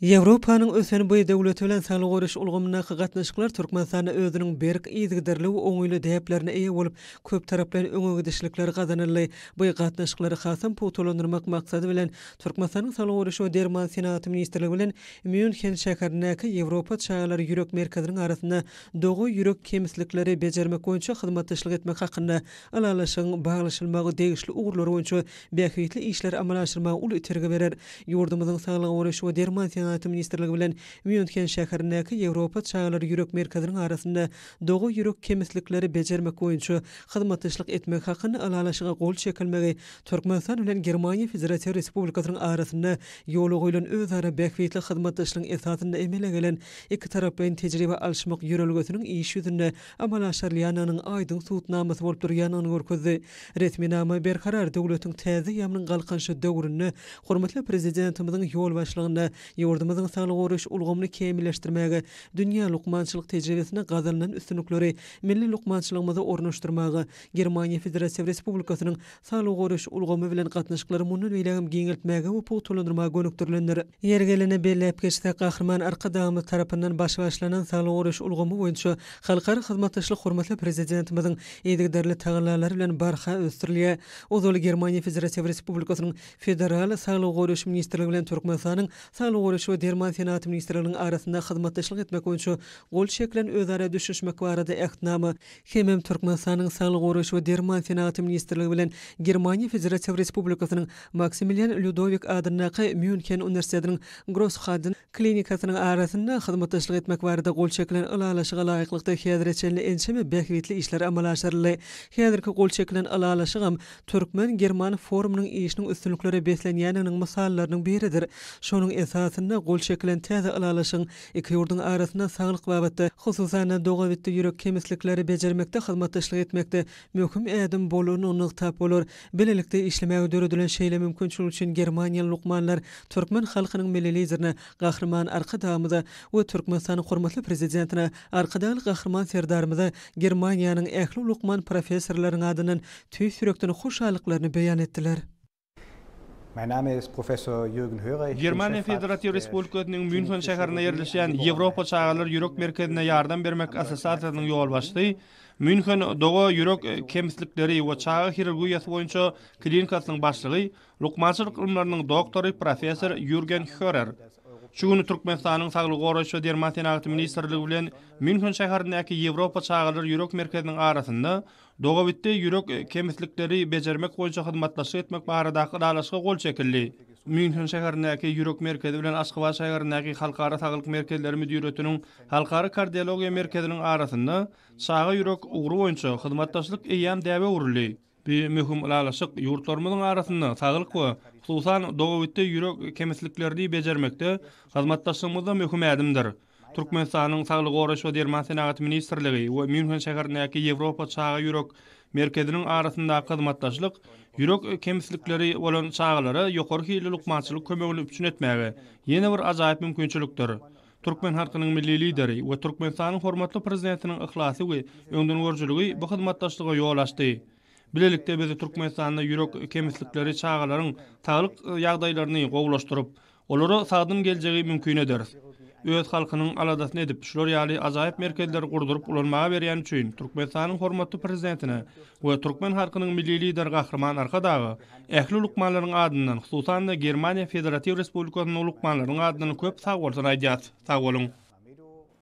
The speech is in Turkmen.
Ýewropanyň ösen bu döwleti bilen saglygy goraýyş ulgamyndaky gatnaşyklar Türkmenistanda özüniň berk, yzygiderli we oňaýly däplerine eýe bolup, köptaraplaýyn öňe gidişlikler gazanyldy. Bu gatnaşyklary hasam pugtalandyrmak maksady bilen, Türkmenistanyň Saglygy goraýyş we derman senagaty ministrligi bilen Mýunhen şäherindäki Ýewropa çagalar ýürek merkeziniň arasynda doga ýürek kemislikleri bejermek boýunça hyzmatdaşlyk etmek hakynda Ylalaşygyň baglaşylmagy degişli ugurlar boýunça bähbitli işleri amala aşyrmaga uly itergi berer. Ýurdumyzyň Saglygy goraýyş we derman senagaty ministrligi bilen Mýunhen şäherindäki Ýewropa çagalar ýürek merkeziniň arasynda doga ýürek kemislikleri bejermek boýunça hyzmatdaşlyk etmek hakynda Ylalaşyga gol çekilmegi Türkmenistan bilen Germaniýa Federatiw Respublikasynyň arasynda ýola goýlan özara bähbitli hyzmatdaşlygyň esasynda emele gelen ikitaraplaýyn tejribe alyşmak ýörelgesiniň iş ýüzünde amala aşyrylýandygynyň aýdyň subutnamasy bolup durýandygyny görkezdi. Resminama Berkarar döwletiň täze eýýamynyň Galkynyşy döwründe hormatly Prezidentimiziň ýolbaşçylygynda ýurdumyzyň saglygy goraýyş ulgamyny kämilleşdirmäge, dünýä lukmançylyk tejribesinde gazanylan üstünlikleri milli lukmançylygymyza ornaşdyrmaga, Germaniýa Federatiw Respublikasynyň saglygy goraýyş ulgamy bilen gatnaşyklary mundan beýlägem giňeltmäge we pugtalandyrmaga gönükdirilendir. Ýeri gelende belläp geçsek, Gahryman Arkadagymyz tarapyndan başy başlanan saglygy goraýyş ulgamy boýunça halkara hyzmatdaşlyk hormatly Prezidentimiziň yzygiderli tagallalary bilen barha ösdürilýär. Ozal Germaniýa Federatiw Respublikasynyň Federal saglygy goraýyş ministrligi bilen Türkmenistanyň Saglygy goraýyş we derman senagaty ministrliginiň arasynda hyzmatdaşlyk etmek boýunça gol çekilen özara düşünişmek barada Ähtnama hemem Türkmenistanyň Saglygy goraýyş we derman senagaty ministrligi bilen Germaniýa Federatiw Respublikasynyň Maksimilian Lýudowik adyndaky Mýunhen uniwersitetiniň Grosshadden klinikasynyň arasynda hyzmatdaşlyk etmek barada gol çekilen Ylalaşyga laýyklykda häzire çenli ençeme bähbitli işler amala aşyryldy. Häzirki gol çekilen Ylalaşygam türkmen-german forumynyň işiniň üstünliklere beslenýändiginiň mysallarynyň biridir. Şonuň esasynda gol çekilen täze Ylalaşygyň Iki ýurduň arasynda saglyk babatda, hususan-da, dogabitdi ýürek kemislikleri bejermekde hyzmatdaşlyk etmekde möhüm ädim bolandygyny nygtap bolar. Bilelikde işlemäge döredilen şeýle mümkinçilik üçin germaniýaly lukmanlar türkmen halkynyň Milli Liderine, Gahryman Arkadagymyza we Türkmenistanyň hormatly Prezidentine, Arkadagly Gahryman Serdarymyza Germaniýanyň ähli lukman professorlarynyň adyndan tüýs ýürekden hoşallyklaryny beýan etdiler. Germaniýa Federatiw Respublikasynyň Mýunhen şäherinde ýerleşýän Ýewropa çagalar ýürek merkezine ýardam bermek assosiasiýasynyň ýolbaşçysy, Mýunhen doga ýürek kemislikleri we çaga hirurgiýasy boýunça klinikasynyň başlygy, lukmançylyk ylymlarynyň doktory, professor Ýurgen Hörer. Şu gün Türkmenistanyň Saglygy goraýyş we derman senagaty ministrligi bilen Mýunhen şäherindäki Ýewropa çagalar ýürek merkeziniň arasynda Dogabitdi ýürek kemislikleri bejermek boýunça hyzmatdaşlyk etmek baradaky ylalaşyga gol çekildi. Mýunhen şäherindäki Ýürek merkezi bilen Aşgabat şäherindäki Halkara saglyk merkezleri müdiriýetiniň Halkara kardiologiýa merkeziniň arasynda çaga ýürek ugry boýunça hyzmatdaşlyk eýýäm däbe öwrüldi. Bu möhüm ylalaşyk ýurtlarymyzyň arasynda saglyk we, hususan, dogabitdi ýürek kemisliklerini bejermekde hyzmatdaşlygymyzda möhüm ädimdir. Türkmenistanyň Saglygy goraýyş we derman senagaty ministrligi we Mýunhen şäherindäki Ýewropa çaga ýürek merkeziniň arasyndaky hyzmatdaşlyk ýürek kemislikleri bolan çagalara ýokary hilli lukmançylyk kömegini üpjün etmäge ýene bir ajaýyp mümkinçilikdir. Türkmen halkynyň Milli Lideri we Türkmenistanyň hormatly Prezidentiniň yhlasy we öňdengörüjiligi bu hyzmatdaşlyga ýol açdy. Bilelikde biz Türkmenistanda ýürek kemislikleri çagalaryň saglyk ýagdaýlaryny gowulaşdyryp, Olara sagdyn geljegi mümkin ederis. Öz halkynyň aladasyny edip, şular ýaly ajaýyp merkezleri gurduryp ulanmaga berýäni üçin Türkmenistanyň hormatly Prezidentine we türkmen halkynyň Milli Lideri Gahryman Arkadaga ähli lukmanlaryň adyndan, hususan-da, Germaniýa Federatiw Respublikasynyň lukmanlarynyň adyndan köp sagbolsun aýdýas. Sag boluň!